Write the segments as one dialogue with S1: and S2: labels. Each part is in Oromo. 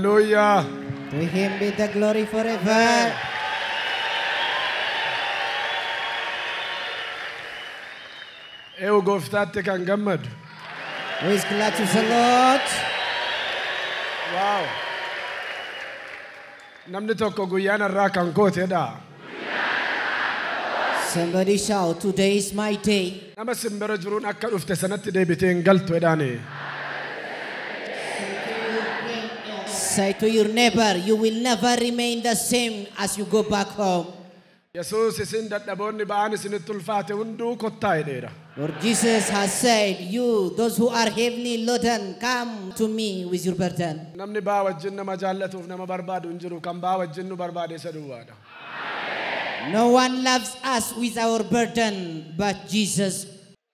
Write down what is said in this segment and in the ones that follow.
S1: Hallelujah.
S2: To him be the glory forever.
S1: Eewu gooftaatti kan gammadu.
S2: Who is glad to the Lord?
S1: Wow. Namni tokko guyyaan irraa kan kootedha.
S2: Somebody shout, today is my day.
S1: Nama simbira jiruun akka dhufte sanatti deebitee hin galtu jedhaani.
S2: Say to your neighbor, you will never remain the same as you go back home.
S1: Yesuus isin dadhaboonni ba'aan isinitti ulfaate hunduu kottaa jedheera.
S2: Lord Jesus has said, you, those who are heavily laden, come to me with your burden.
S1: Namni ba'aa wajjin nama jaallatuuf nama barbaadu hin jiru kan ba'aa wajjin nu barbaade isa duwwaadha.
S2: No one loves us with our burden but Jesus.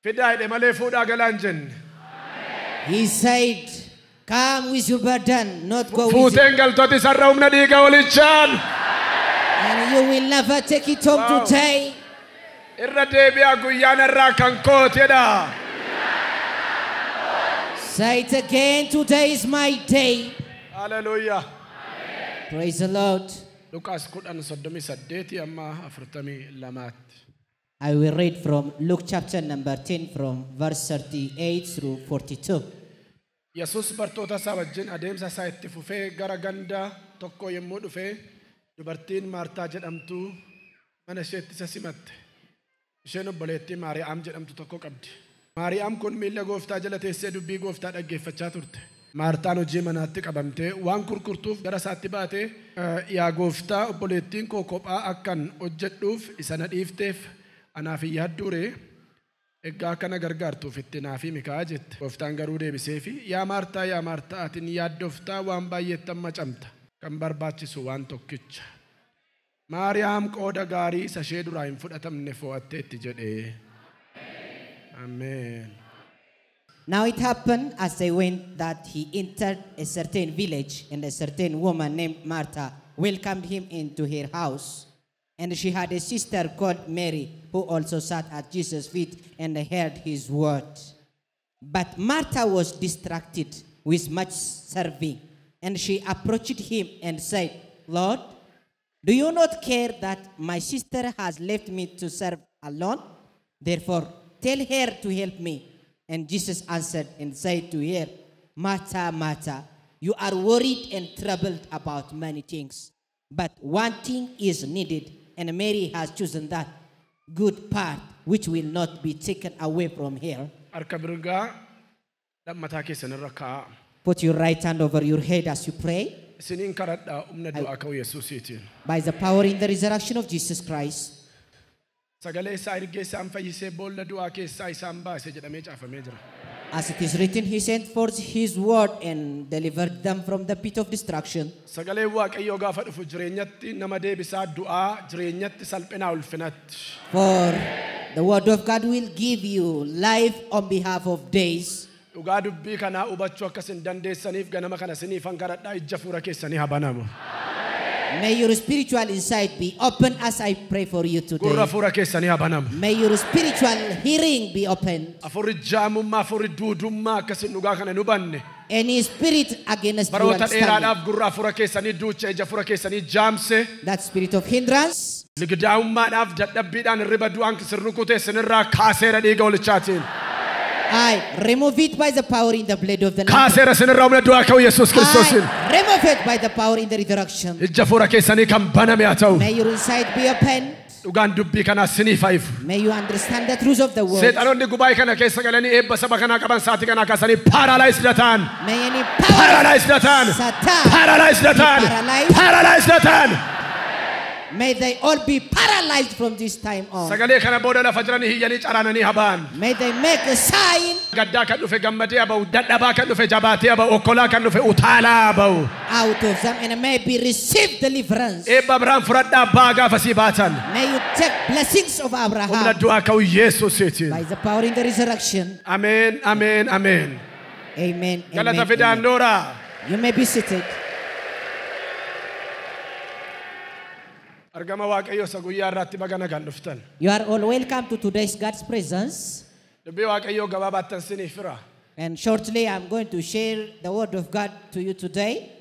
S1: Fidaa jedhe malee fuudhaa galaa hin jenne.
S2: He said, come with your burden, not go with you.
S1: Fuuteen galtooti isarra humna dhiiga olichaan.
S2: And you will never take it home
S1: Wow.
S2: today.
S1: Irra deebi'aa guyyaan irraa kan kootedha.
S2: Say it again, today is my day.
S1: Hallelujah.
S2: Praise the Lord.
S1: Luqaas 10:38 amma 42.
S2: I will read from Luke chapter number 10 from verse 38 through 42.
S1: Yesuus bartoota isaa wajjin adeemsa isaa itti fufee gara ganda tokko yommuu dhufe dubartiin Maartaa jedhamtu mana isheetti isa simatte. Isheen obboleettii Maariyaam jedhamtu tokko qabdi. Maariyaam kun miilla gooftaa jala teessee dubbii gooftaa dhaggeeffachaa turte. Maartaan hojii manaatti qabamtee waan kurkurtuuf gara isaatti baate, yaa gooftaa obboleettiin koo kophaa akkan hojjedhuuf isa na dhiifteef anaaf hin yaadduu ree? Egaa akkana gargaartuuf itti naaf himi kaa jette. Gooftaan garuu deebiseefi, yaa Maartaa, yaa Maartaa, ati ni yaaddoftaa waan baay'eetti amma camta. Kan barbaachisu waan tokkicha. Maariyaam qooda gaarii isa ishee duraa hin fudhatamne fo'atteetti jedhee. Ameen.
S2: Now it happened as they went that he entered a certain village, and a certain woman named Martha welcomed him into her house. And she had a sister called Mary, who also sat at Jesus' feet and heard his word. But Martha was distracted with much serving, and she approached him and said, Lord, do you not care that my sister has left me to serve alone? Therefore, tell her to help me. And Jesus answered and said to her, Martha, Martha, you are worried and troubled about many things, but one thing is needed, and Mary has chosen that good part which will not be taken away from her.
S1: Harka mirgaa mataa keessan irra kaa'aa.
S2: Put your right hand over your head as you pray.
S1: Isiniin kadhadhaa humna du'aa ka'u Yesuusiitiin.
S2: By the power in the resurrection of Jesus Christ.
S1: Sagalee isaa ergee isaan fayyisee boolla du'aa keessaa isaan baase jedhamee caafamee jira.
S2: As it is written, he sent forth his word and delivered them from the pit of destruction.
S1: Sagaleen Waaqayyoo gaafa dhufu jireenyatti nama deebisaa du'aa jireenyatti salphinaa ulfinatti.
S2: For the word of God will give you life on behalf of days.
S1: Dhugaa dubbii kanaa hubachuu akkas hin dandeessaniif ganama kana isiniifan kadhadhaa ija fuula keessanii haa banamu.
S2: May your spiritual insight be open as I pray for you today.
S1: Gurra fuula keessanii haa banamu.
S2: May your spiritual hearing be open.
S1: Afurri jaamummaa, afurri duudummaa akkasin dhugaa kana hin hubanne.
S2: Any spirit against your
S1: Baroota
S2: understanding.
S1: dheeraadhaaf gurra fuula keessanii duucha ija fuula keessanii jaamse.
S2: That spirit of hindrance.
S1: Ligidaa'ummaadhaaf dadhabbiidhaan hirriba du'aan sirni kutee sinirraa kaaseera dhiiga olichaatiin.
S2: I remove it by the power in the blood of the Lamb.
S1: Kaaseera sinirraa humna du'aa ka'u Yesuus Kiristoosiin.
S2: I remove it by the power in the resurrection.
S1: Ija fuula keessanii kan baname haa ta'u.
S2: May your insight be open.
S1: Dhugaan dubbii kanaa siniif haa ifu.
S2: May you understand the truth of the word.
S1: Seexanonni gubaa'ee kana keessa galanii eebba saba kanaa qaban sa'aatii kanaa kaasanii paralyzed ta'an.
S2: May any power
S1: Paralyzed ta'an.
S2: Satan
S1: Paralyzed ta'an.
S2: be paralyzed.
S1: Paralyzed ta'an.
S2: May they all be paralyzed from this time on.
S1: Sagalee kana booda lafa jiranii hiyyanii caraananii habaan.
S2: May they make a sign.
S1: Gaddaa kan dhufe gammadee haa ba'u, dadhabaa kan dhufe jabaatee haa ba'u, okkolaa kan dhufe utaalaa haa ba'u.
S2: Out of them and may be receive deliverance.
S1: Eebba Abrahaam fudhadhaa abbaa gaafa sii baatan.
S2: May you take blessings of
S1: Humna
S2: Abraham
S1: du'aa ka'u Yesuusiitiin.
S2: by the power in the resurrection.
S1: Ameen, ameen, ameen.
S2: Amen.
S1: Galata
S2: Amen,
S1: fidaan
S2: amen.
S1: nooraa.
S2: You may be seated.
S1: Argama Waaqayyoo isa guyyaa irraatti baga nagaan dhuftan.
S2: You are all welcome to today's God's presence.
S1: Dubbii Waaqayyoo gabaabaattan siniif fira.
S2: And shortly I'm going to share the word of God to you today.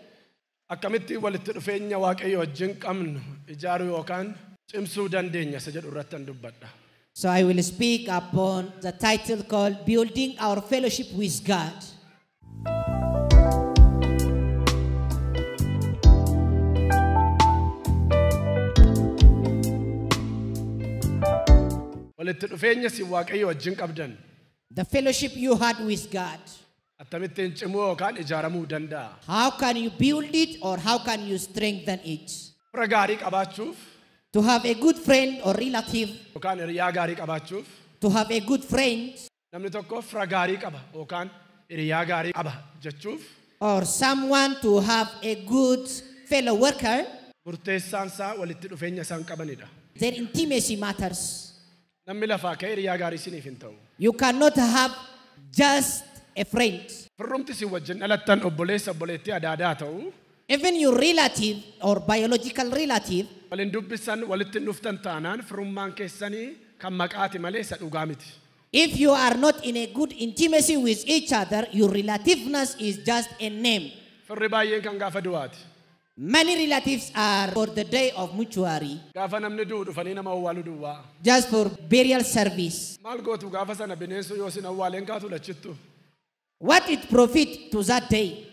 S1: Akkamitti walitti dhufeenya Waaqayyo wajjin qabnu ijaaruu yookaan cimsuu dandeenya isa jedhu irratti dubbadha.
S2: So I will speak upon the title called Building Our Fellowship with God.
S1: Walitti dhufeenya si Waaqayyo wajjin qabdan.
S2: The fellowship you had with God.
S1: Akkamittiin cimuu yookaan ijaaramuu danda'a?
S2: How can you build it or how can you strengthen it?
S1: Fira gaarii qabaachuuf.
S2: To have a good friend or relative.
S1: Yookaan hiriyaa gaarii qabaachuuf.
S2: To have a good friend.
S1: Namni tokko fira gaarii qaba yookaan hiriyaa gaarii qaba jechuuf.
S2: Or someone to have a good fellow worker.
S1: Murteessaan isaa walitti dhufeenya isaan qabanidha.
S2: Their intimacy matters.
S1: Namni lafaa ka'ee hiriyaa gaarii isiniif hin ta'u.
S2: You cannot have just a friend.
S1: Firrumti isin wajjin dhalattan obboleessa obboleettii adaadaa ta'u.
S2: Even your relative or biological relative.
S1: Waliin dubbisan walitti dhuftan taanaan firummaan keessanii kan maqaati malee isa dhugaa miti.
S2: If you are not in a good intimacy with each other, your relativeness is just a name.
S1: Firri baay'een kan gaafa du'aati.
S2: Many relatives are for the day of mortuary.
S1: Gaafa namni du'u dhufanii nama awwaaluu duwwaa.
S2: Just for burial service.
S1: Maal gootu gaafa sana bineensu yoo isin awwaaleen kaatu lachittu.
S2: What it profit to that day?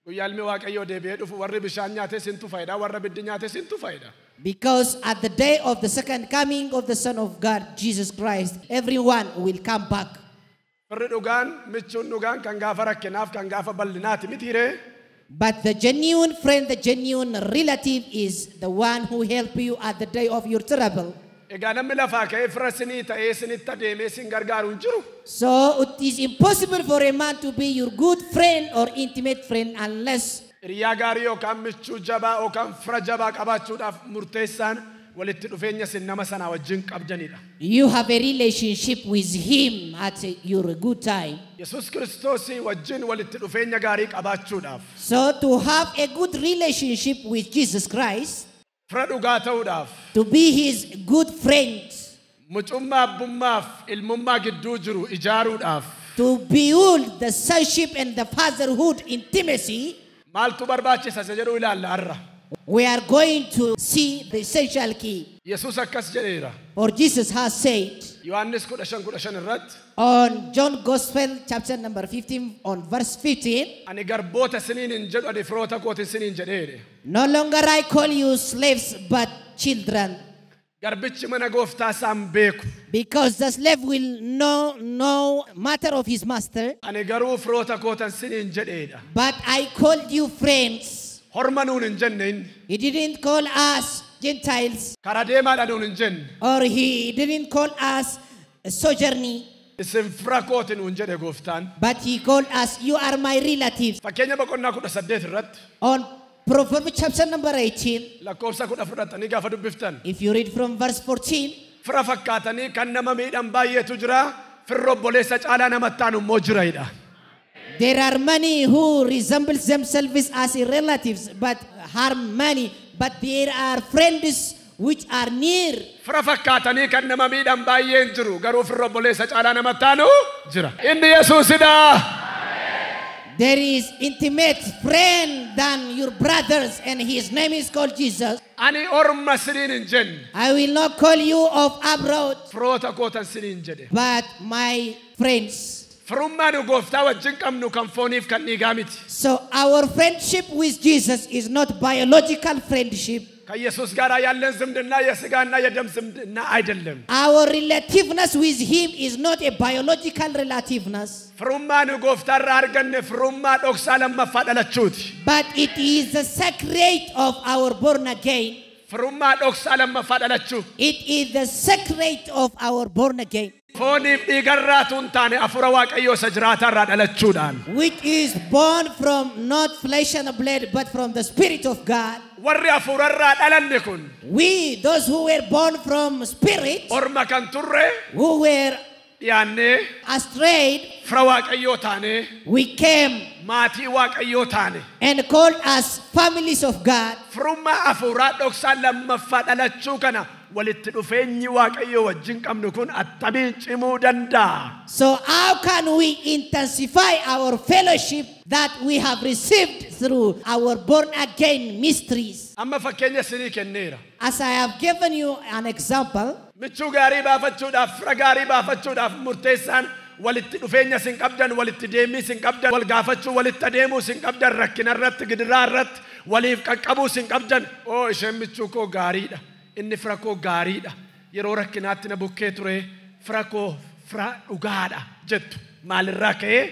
S1: Guyyaa ilmi Waaqayyoo deebi'ee dhufu warri bishaan nyaate sintu faayida, warra biddi nyaate sintu faayida.
S2: Because at the day of the second coming of the Son of God, Jesus Christ, everyone will come back.
S1: Firri dhugaan, michuun dhugaan kan gaafa rakkinaaf kan gaafa bal'inaati miti ree?
S2: But the genuine friend, the genuine relative is the one who help you at the day of your trouble.
S1: Egaa namni lafaa ka'ee fira isinii ta'ee isinitti adeemee isin gargaaru hin jiru.
S2: So it is impossible for a man to be your good friend or intimate friend unless
S1: Hiriyaa gaarii yookaan michuu jabaa yookaan fira jabaa qabaachuudhaaf murteessaan walitti dhufeenya isin nama sanaa wajjin qabdanidha.
S2: You have a relationship with him at your good time.
S1: Yesuus Kiristoosii wajjin walitti dhufeenya gaarii qabaachuudhaaf.
S2: So to have a good relationship with Jesus Christ,
S1: Fira dhugaa ta'uudhaaf.
S2: To be his good friend.
S1: Mucummaa abbummaaf ilmummaa gidduu jiru ijaaruudhaaf.
S2: To build the sonship and the fatherhood intimacy.
S1: Maaltu barbaachisa isa jedhu ilaalla har'a.
S2: We are going to see the essential key.
S1: Yesuus akkas jedheera.
S2: For Jesus has said.
S1: Yohaannis 15:15 irratti.
S2: On John Gospel chapter number 15 on verse 15.
S1: Ani garboota isiniin hin jedhu ani firoota kooti isiniin jedheere.
S2: No longer I call you slaves but children.
S1: Garbichi mana gooftaa isaa hin beeku.
S2: Because the slave will know no matter of his master.
S1: Ani garuu firoota kootan isiniin jedheedha.
S2: But I called you friends.
S1: Horma nuun hin jenne inni.
S2: He didn't call us Gentiles.
S1: Karaa deemaadha nuun hin jenne.
S2: Or he didn't call us sojourner.
S1: Isin fira kooti nuun jedhe gooftaan.
S2: But he called us, you are my relatives.
S1: Fakkeenya boqonnaa 18 irratti.
S2: On Proverbs chapter number 18.
S1: Lakkoofsa 14 gaafa dubbiftan.
S2: If you read from verse 14.
S1: Fira fakkaatanii kan nama miidhan baay'eetu jira. Firri obboleessa caalaa namatti aanu immoo jira jedha.
S2: There are many who resemble themselves as relatives but harm many. But there are friends which are near.
S1: Fira fakkaatanii kan nama miidhan baay'een jiru. Garuu firri obboleessa caalaa namatti aanu jira. Inni Yesuusidha.
S2: There is intimate friend than your brothers, and his name is called Jesus.
S1: Ani orma isiniin hin jenne.
S2: I will not call you of abroad.
S1: Firoota kootan isiniin jedhe.
S2: But my friends.
S1: Firummaa nu gooftaa wajjin qabnu kan fooniif kan dhiigaa miti.
S2: So our friendship with Jesus is not biological friendship.
S1: ከኢየሱስ ጋር ያለን ዝምድና የስጋና የደም ዝምድና አይደለም።
S2: Our relativeness with him is not a biological relativeness.
S1: Firummaa nu gooftaarraa arganne firummaa dhoksaa lammaffaa dhalachuuti.
S2: But it is the secret of our born again.
S1: Firummaa dhoksaa lammaffaa dhalachuu.
S2: It is the secret of our born again.
S1: Fooniif dhiigarraatu hin taane hafuura Waaqayyoo isa jiraataarraa dhalachuudhaan.
S2: Which is born from not flesh and blood, but from the Spirit of God.
S1: Warri hafuurarraa dhalanne kun.
S2: We, those who were born from Spirit,
S1: Orma kan turre,
S2: who were
S1: dhiyaannee,
S2: astray,
S1: fira Waaqayyoo taane,
S2: we came
S1: maatii Waaqayyoo taane.
S2: and called us families of God.
S1: Firummaa hafuuraa dhoksaa lammaffaa dhalachuu kana walitti dhufeenyi Waaqayyoo wajjin qabnu kun attamiin cimuu danda'a?
S2: So how can we intensify our fellowship, That we have received through our born again mysteries.
S1: Amma fakkeenya isinii kenneera.
S2: As I have given you an example,
S1: Michuu gaarii baafachuudhaaf, fira gaarii baafachuudhaaf murteessaan walitti dhufeenya isin qabdan, walitti deemii isin qabdan, wal gaafachuu, walitti adeemuu isin qabdan, rakkina irratti, gidiraa irratti, waliif qaqqabuu isin qabdan. Oo, isheen michuu koo gaariidha. Inni fira koo gaariidha. Yeroo rakkinaatti na bukkee ture, fira koo fira dhugaadha jettu. Maalirraa ka'ee?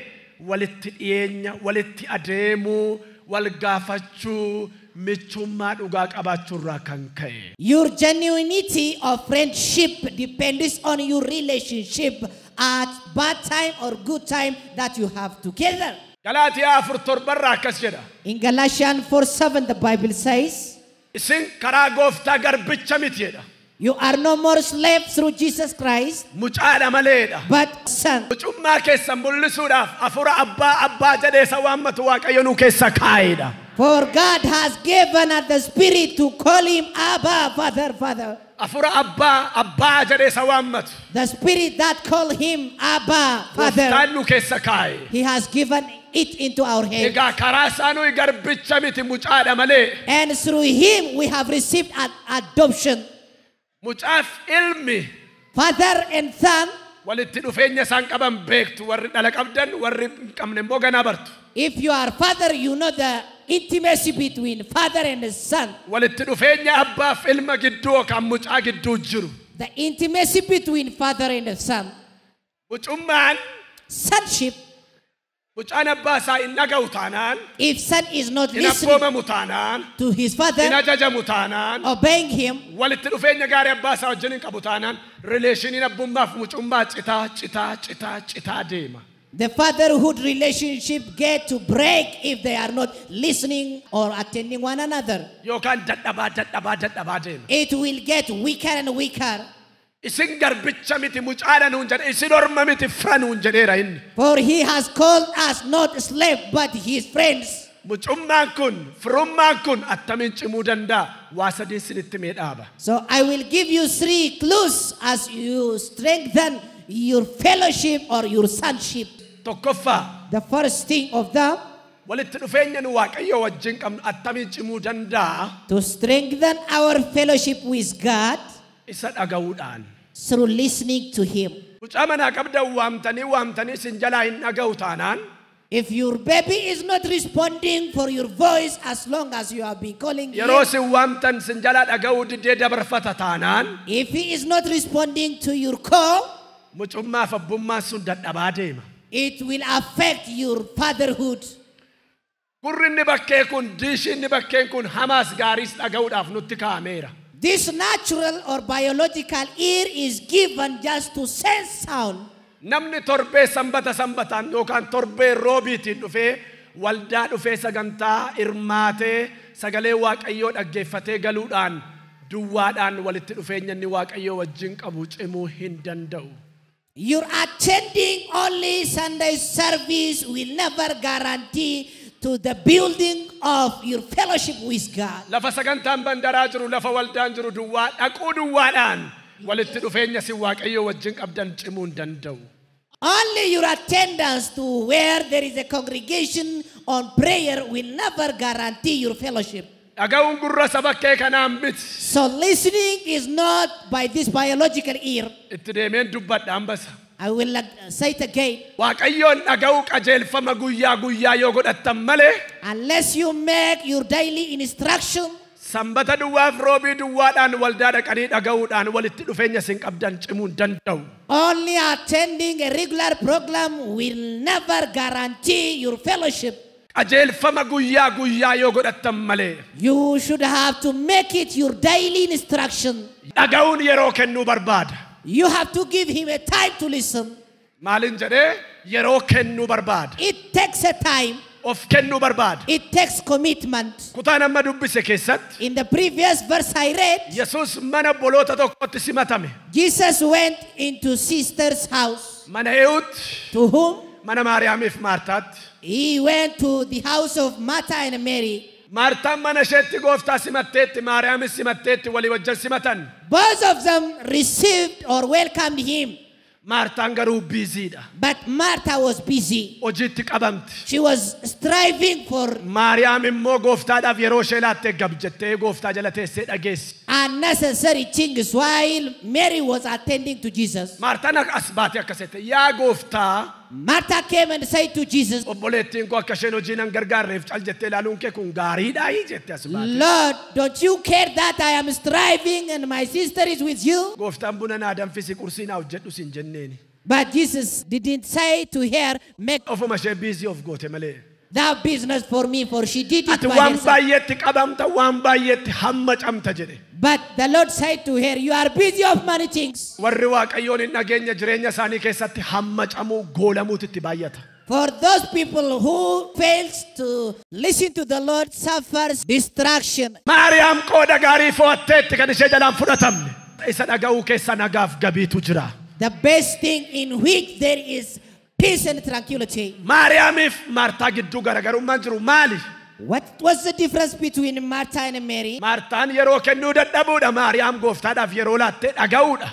S1: Walitti dhiyeenya, walitti adeemuu, wal gaafachuu, michummaa dhugaa qabaachuurraa kan ka'e.
S2: Your genuinity of friendship depends on your relationship at bad time or good time that you have together.
S1: Galaatiyaa 4:7rraa akkas jedha.
S2: In Galatians 4:7, the Bible says,
S1: Isin karaa gooftaa garbicha miti jedha.
S2: You are no more slave through Jesus Christ,
S1: Mucaadha maleedha.
S2: But son.
S1: Mucummaa keessan mul'isuudhaaf hafuura abbaa abbaa jedhee isa waammatu Waaqayyo nu keessa kaa'edha.
S2: For God has given us the Spirit to call him Abba, Father, Father.
S1: Hafuura abbaa abbaa jedhee isa waammatu.
S2: The Spirit that call him Abba, Father,
S1: Gooftaan nu keessa kaa'e.
S2: He has given it into our hand.
S1: Egaa karaa isaa nuyi garbicha miti, mucaadha malee.
S2: And through him we have received an adoption.
S1: Mucaaf ilmi
S2: Father and son,
S1: walitti dhufeenya isaan qaban beektu, warri dhala qabdan, warri hin qabne immoo ganaa bartu.
S2: If you are father, you know the intimacy between father and the son.
S1: Walitti dhufeenya abbaaf ilma gidduu yookaan mucaa gidduu jiru.
S2: The intimacy between father and the son.
S1: Mucummaan
S2: Sonship,
S1: mucaan abbaa isaa hin dhaga'u taanaan,
S2: if son is not
S1: hin
S2: listening
S1: abboomamu taanaan,
S2: to his
S1: hin
S2: father,
S1: ajajamu taanaan,
S2: obeying him,
S1: walitti dhufeenya gaarii abbaa isaa wajjin hin qabu taanaan, relationiin abbummaaf mucummaa citaa citaa citaa citaa deema.
S2: The fatherhood relationship get to break if they are not listening or attending one another.
S1: Yookaan dadhabaa dadhabaa dadhabaa deema.
S2: It will get weaker and weaker.
S1: Isin garbicha miti, mucaadha nuun jedhe, isin orma miti, fira nuun jedheera inni.
S2: For he has called us not slave but his friends.
S1: Mucummaan kun, firummaan kun attamiin cimuu danda'a? Waa sadii isinitti mee dhaaba.
S2: So I will give you three clues as you strengthen your fellowship or your sonship.
S1: Tokkoffaa,
S2: The first thing of them,
S1: walitti dhufeenya nu Waaqayyo wajjin qabnu attamiin cimuu danda'a?
S2: To strengthen our fellowship with God
S1: Isa dhaga'uudhaan.
S2: Through listening to him.
S1: Mucaa manaa qabdan waamtanii waamtanii isin jalaa hin dhaga'u taanaan,
S2: If your baby is not responding for your voice as long as you have been calling
S1: yeroo
S2: him,
S1: isin waamtan isin jalaa dhaga'uu didee dabarfata taanaan,
S2: if he is not responding to your call,
S1: mucummaaf abbummaan sun dadhabaa deema.
S2: It will affect your fatherhood.
S1: Gurri inni bakkee kun, diishii inni bakkeen kun hamaas gaariis dhaga'uudhaaf nutti kaa'ameera.
S2: This natural or biological ear is given just to sense sound.
S1: Namni torbee sanbata sanbataan yookaan torbee roobiitiin dhufee waldaa dhufee sagantaa hirmaatee sagalee Waaqayyoo dhaggeeffatee galuudhaan duwwaadhaan walitti dhufeenya inni Waaqayyoo wajjin qabu cimuu hin danda'u.
S2: Your attending only Sunday service will never guarantee to the building of your fellowship with God.
S1: Lafa sagantaan bandaraa jiru, lafa waldaan jiru duwwaa dhaquu duwwaadhaan walitti dhufeenya si Waaqayyoo wajjin qabdan cimuu hin danda'u.
S2: Only your attendance to where there is a congregation on prayer will never guarantee your fellowship.
S1: Dhaga'uun gurra saba kee kanaan miti.
S2: So listening is not by this biological ear.
S1: Itti deemeen dubbadha hambasa.
S2: I will say it again.
S1: Waaqayyoon dhaga'uu qajeelfama guyyaa guyyaa yoo godhattan malee,
S2: Unless you make your daily instruction,
S1: sanbata duwwaaf roobii duwwaadhaan waldaa dhaqanii dhaga'uudhaan walitti dhufeenya isin qabdan cimuu hin danda'u.
S2: Only attending a regular program will never guarantee your fellowship.
S1: Qajeelfama guyyaa guyyaa yoo godhattan malee,
S2: You should have to make it your daily instruction.
S1: Dhaga'uun yeroo kennuu barbaada.
S2: You have to give him a time to listen.
S1: Maalin jedhee? Yeroo kennuu barbaada.
S2: It takes a time.
S1: Of kennuu barbaada.
S2: It takes commitment.
S1: Kutaan amma dubbise keessatti
S2: In the previous verse I read,
S1: Yesuus mana obboloota tokkotti simatame.
S2: Jesus went into sister's house.
S1: Mana eenyuutti?
S2: To whom?
S1: Mana Maariyaamiif Maartaatti.
S2: He went to the house of Martha and Mary.
S1: Maartaan mana isheetti gooftaa simatteetti, Maariyaamis simatteetti, walii wajjin simatan.
S2: Both of them received or welcomed him.
S1: Maartaan garuu busy dha.
S2: But Martha was busy.
S1: Hojiitti qabamti.
S2: She was striving for
S1: Maariyaam immoo gooftaadhaaf yeroo ishee laattee gab jettee gooftaa jala teessee dhageessi.
S2: Unnecessary things while Mary was attending to Jesus.
S1: Maartaan as baatee akkas jette, yaa gooftaa,
S2: Martha came and said to Jesus,
S1: obboleettiin koo akka isheen hojii nan gargaarreef cal jettee ilaaluun kee kun gaariidhaa jette as baatee.
S2: Lord, don't you care that I am striving and my sister is with you?
S1: Gooftaan buna naa danfisi, qursii naa hojjedhu siin jenneeni.
S2: But Jesus didn't say to her, make
S1: Ofuma ishee busy of goote malee.
S2: That business for me, for she did it
S1: Ati
S2: by
S1: waan
S2: herself.
S1: Baay'eetti qabamta, waan baay'eetti hamma camta jedhe.
S2: But the Lord said to her, you are busy of many things.
S1: Warri Waaqayyoon hin dhageenya jireenya isaanii keessatti hamma camuu goolamuutu itti baay'ata.
S2: For those people who fails to listen to the Lord suffers distraction.
S1: Maariyaam qooda gaarii fo'atteetti kan ishee jalaan fudhatamne. Isa dhaga'uu keessa nagaaf gabiitu jira.
S2: The best thing in which there is peace and tranquility.
S1: Maariyaamiif Maartaa gidduu garaagarummaan jiru maali?
S2: What was the difference between Martha and Mary?
S1: Maartaan yeroo kennuu dadhabuudha. Maariyaam gooftaadhaaf yeroo laattee dhaga'uudha.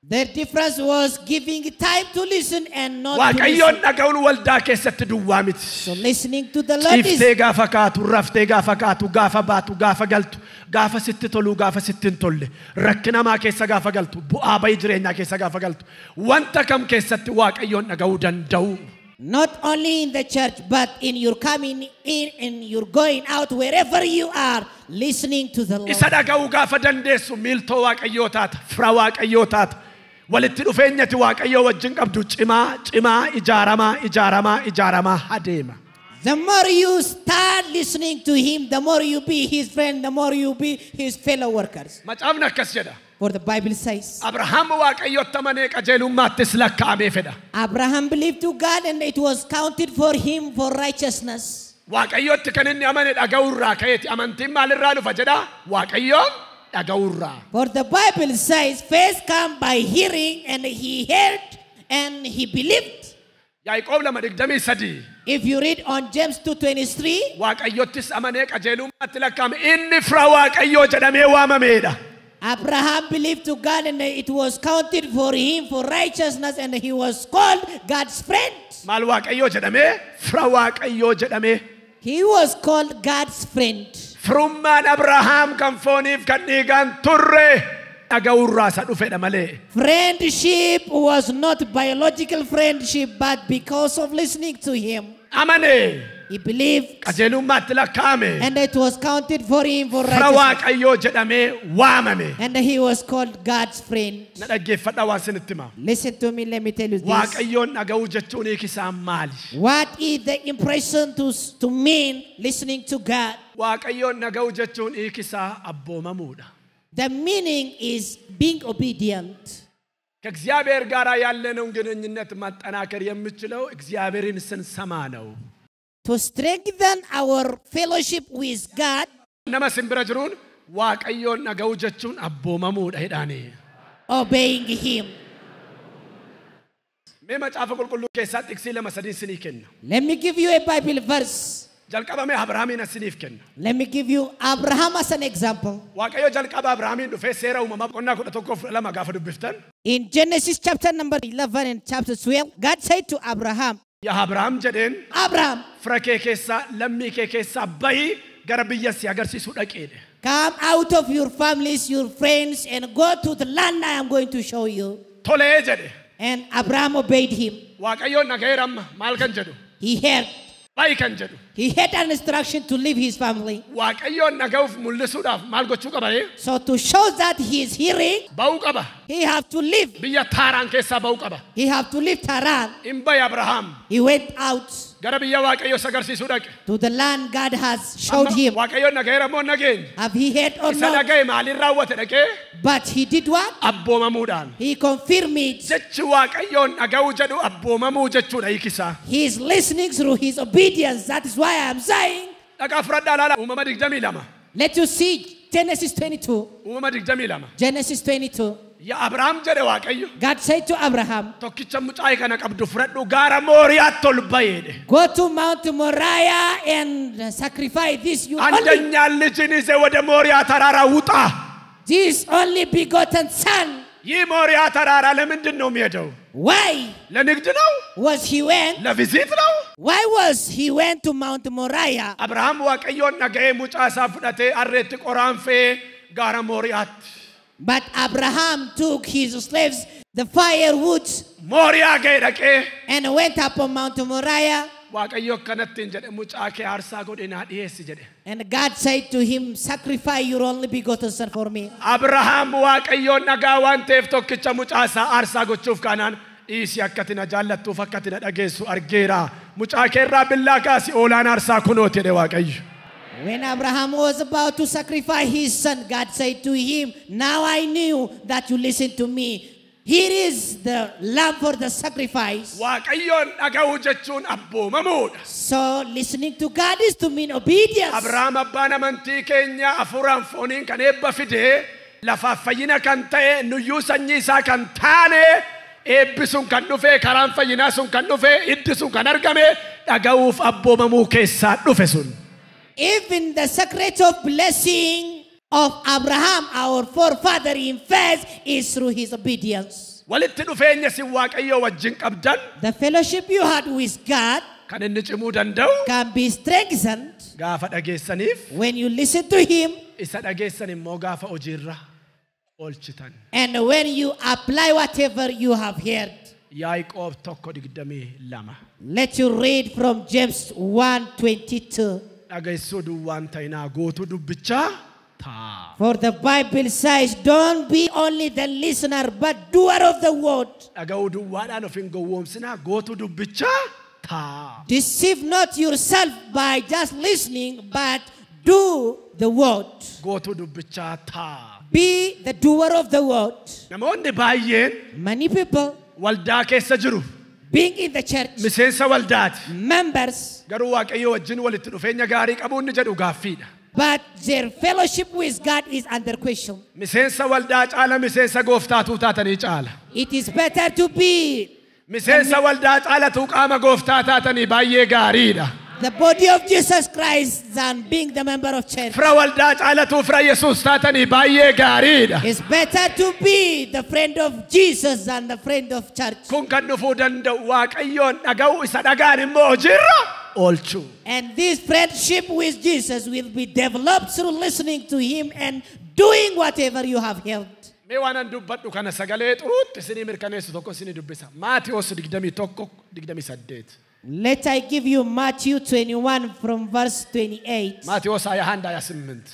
S2: The difference was giving time to listen and not to
S1: Waaqayyoon
S2: listen.
S1: Dhaga'uun waldaa keessatti duwwaa miti.
S2: So listening to the Lord is
S1: Ciiftee gaafa kaatu, raftee gaafa kaatu, gaafa baatu, gaafa galtu, gaafa sitti toluu, gaafa sitti hin tolle, rakkinamaa keessa gaafa galtu, bu'aa bayii jireenyaa keessa gaafa galtu, wanta kam keessatti Waaqayyoon dhaga'uu danda'u.
S2: Not only in the church, but in your coming in and your going out, wherever you are, listening to the Lord.
S1: Isa dhaga'uu gaafa dandeessu miiltoo Waaqayyoo taata, fira Waaqayyoo taata. Walitti dhufeenyati Waaqayyoo wajjin qabdu cimaa, cimaa, ijaaramaa, ijaaramaa, ijaaramaa adeema.
S2: The more you start listening to him, the more you be his friend, the more you be his fellow workers.
S1: Macaafni akkas jedha.
S2: For the Bible says,
S1: Abrahaam Waaqayyotti amanee qajeelummaattis lakkaa'amee fedha.
S2: Abraham believed to God and it was counted for him for righteousness.
S1: Waaqayyotti kan inni amane dhaga'uurraa ka'eeti. Amantiin maalirraa dhufa jedha? Waaqayyoon dhaga'uurraa.
S2: For the Bible says, faith comes by hearing, and he heard and he believed.
S1: Yaaqoob 2:23.
S2: If you read on James 2:23,
S1: Waaqayyottis amanee qajeelummaatti lakkaa'ame. Inni fira Waaqayyoo jedhamee waamameedha.
S2: Abraham believed to God and it was counted for him for righteousness, and he was called God's friend.
S1: Maal Waaqayyoo jedhamee? Fira Waaqayyoo jedhamee.
S2: He was called God's friend.
S1: Firummaan Abrahaam kan fooniif kan dhiigaan turre dhaga'uurraa isa dhufedha malee.
S2: Friendship was not biological friendship, but because of listening to him,
S1: Amane
S2: he believed
S1: qajeelummaatti lakkaa'ame.
S2: And it was counted for him for
S1: Fira
S2: righteousness.
S1: Waaqayyoo jedhamee waamame.
S2: And he was called God's friend.
S1: Na dhaggeeffadhaa waan isinitti hima.
S2: Listen to me, let me tell you this.
S1: Waaqayyoon dhaga'uu jechuun hiikisaan maali?
S2: What is the impression to mean listening to God?
S1: Waaqayyoon dhaga'uu jechuun hiikisaa abboomamuudha.
S2: The meaning is being obedient.
S1: ከእግዚአብሔር ጋር ያለነውን ግንኙነት ማጠናከር የምችለው እግዚአብሔርን ስንሰማ ነው።
S2: To strengthen our fellowship with God,
S1: Nama sin bira jiruun Waaqayyoon dhaga'uu jechuun abboomamuudha jedhaani.
S2: Obeying Him.
S1: Mee macaafa qulqulluu keessaa xiqsii lama sadii sinii kenna.
S2: Let me give you a Bible verse.
S1: Jalqabamee Abrahaamiin asiniif kenna.
S2: Let me give you Abraham as an example.
S1: Waaqayyo jalqaba Abrahaamiin dhufee seera uumamaa boqonnaa 11:12 gaafa dubbiftan.
S2: In Genesis chapter number 11 and chapter 12, God said to Abraham,
S1: Yaa Abrahaam jedheen,
S2: Abraham,
S1: fira kee keessaa lammii kee keessaa bahii gara biyya si agarsiisu dhaqeedhe.
S2: Come out of your families, your friends, and go to the land I am going to show you.
S1: Tolee jedhe.
S2: And Abraham obeyed him.
S1: Waaqayyoon dhaga'eera amma maal kan jedhu?
S2: He heard.
S1: Bahi kan jedhu.
S2: He had an instruction to leave his family.
S1: Waaqayyoon dhaga'uuf mul'isuudhaaf maal gochuu qaba ree?
S2: So to show that he is hearing,
S1: Ba'uu qaba.
S2: He have to leave.
S1: Biyya Taaraan keessaa ba'uu qaba.
S2: He have to leave Haran.
S1: In bahe Abrahaam.
S2: He went out
S1: Gara biyya Waaqayyoo isa agarsiisuu dhaqe.
S2: To the land God has showed
S1: Amma
S2: him.
S1: Waaqayyoon dhaga'eera moo hin dhageenye?
S2: Have he heard or
S1: Isa
S2: not?
S1: dhaga'e maaliin raawwate dhaqee?
S2: But he did what?
S1: Abboomamuudhaan.
S2: He confirmed it.
S1: Jechi Waaqayyoon dhaga'uu jedhu abboomamuu jechuudha hiikisaa.
S2: He is listening through his obedience. That is why I am saying,
S1: Dhaqaa fudhadhaa ilaala. Uumama 22.
S2: Let you see Genesis 22.
S1: Uumama 22.
S2: Genesis 22.
S1: Yaa Abrahaam jedhe Waaqayyo.
S2: God said to Abraham,
S1: Tokkicha mucaa kana qabdu fudhadhu gaara Mooriyaatti ol baheedhe.
S2: Go to Mount Moriah and sacrifice this you only,
S1: አንደኛ ልጅን ይዘህ ወደ ሞሪያ ተራራ ውጣ።
S2: this only begotten son.
S1: ይህ ሞሪያ ተራራ ለምንድን ነው የሚሄደው?
S2: Why
S1: ለንግድ ነው?
S2: was he went?
S1: ለ visit ነው?
S2: Why was he went to Mount Moriah?
S1: Abrahaam Waaqayyoon dhaga'ee mucaa isaa fudhatee harreetti qoraan fe'ee gaara Mooriyaatti.
S2: But Abraham took his slaves, the firewood,
S1: Mooriyaa ga'e dhaqee
S2: and went up on Mount Moriah.
S1: Waaqayyo akkanattiin jedhe, mucaa kee aarsaa godhe naa dhiyeessi jedhe.
S2: And God said to him, "Sacrifice your only begotten son for me."
S1: Abrahaam Waaqayyoon dhagaa waan ta'eef tokkicha mucaa isaa aarsaa gochuuf kaanaan, dhiisi, akkati na jaallattuuf akkati na dhageessu argeera. Mucaa kee irraa billaa kaasi, oolaan aarsaa kunooti jedhe Waaqayyo.
S2: When Abraham was about to sacrifice his son, God said to him, "Now I knew that you listen to me. Here is the lamb for the sacrifice."
S1: Waaqayyoon dhaga'uu jechuun abboomamuudha.
S2: So listening to God is to mean obedience.
S1: Abrahaam abbaan amantii keenya hafuuraan fooniin kan eebba fide, lafaaf fayyina kan ta'e, nuyyuu sanyii isaa kan taane, eebbi sun kan dhufe, karaan fayyinaa sun kan dhufe, hiddi sun kan argame dhaga'uuf abboomamuu keessaa dhufe sun.
S2: Even the secret of blessing of Abraham, our forefather in faith, is through his obedience.
S1: Walitti dhufeenya isin Waaqayyoo wajjin qabdan
S2: The fellowship you had with God
S1: kan inni cimuu danda'u
S2: can be strengthened
S1: gaafa dhageessaniif
S2: when you listen to him
S1: isa dhageessan immoo gaafa hojiirra oolchitan.
S2: And when you apply whatever you have heard.
S1: Yaaqoob 1:22.
S2: Let you read from James 1:22.
S1: Dhageessuu duwwaan ta'inaa, guutuu dubbichaa ta'a.
S2: For the Bible says, "Don't be only the listener, but doer of the word."
S1: Dhaga'uu duwwaadhaan of hin gowwoomsinaa, guutuu dubbichaa ta'a.
S2: Deceive not yourself by just listening, but do the word.
S1: Guutuu dubbichaa ta'a.
S2: Be the doer of the word.
S1: Namoonni baay'een
S2: Many people
S1: waldaa keessa jiru.
S2: Being in the church,
S1: Miseensa waldaati.
S2: Members,
S1: Garuu Waaqayyo wajjin walitti dhufeenya gaarii qabuun ni jedhu gaaffiidha.
S2: But their fellowship with God is under question.
S1: Miseensa waldaa caala miseensa gooftaatuu taatanii caala.
S2: It is better to be
S1: Miseensa waldaa caalatuu qaama gooftaa taatanii baay'ee gaariidha.
S2: The body of Jesus Christ than being the member of church.
S1: Fira waldaa caalatuu fira Yesuus taatanii baay'ee gaariidha.
S2: It's better to be the friend of Jesus than the friend of church.
S1: Kun kan dhufuu danda'u Waaqayyoon dhaga'uu, isa dhagaan immoo hojiirra oolchuu.
S2: And this friendship with Jesus will be developed through listening to him and doing whatever you have heard.
S1: Mee waan an dubbadhu kana sagalee xuruutti isinii mirkaneessu tokko isinii dubbisa. Maatiyoos 21:28.
S2: Let I give you Matthew 21 from verse 28.
S1: Maatiyoos 21:28.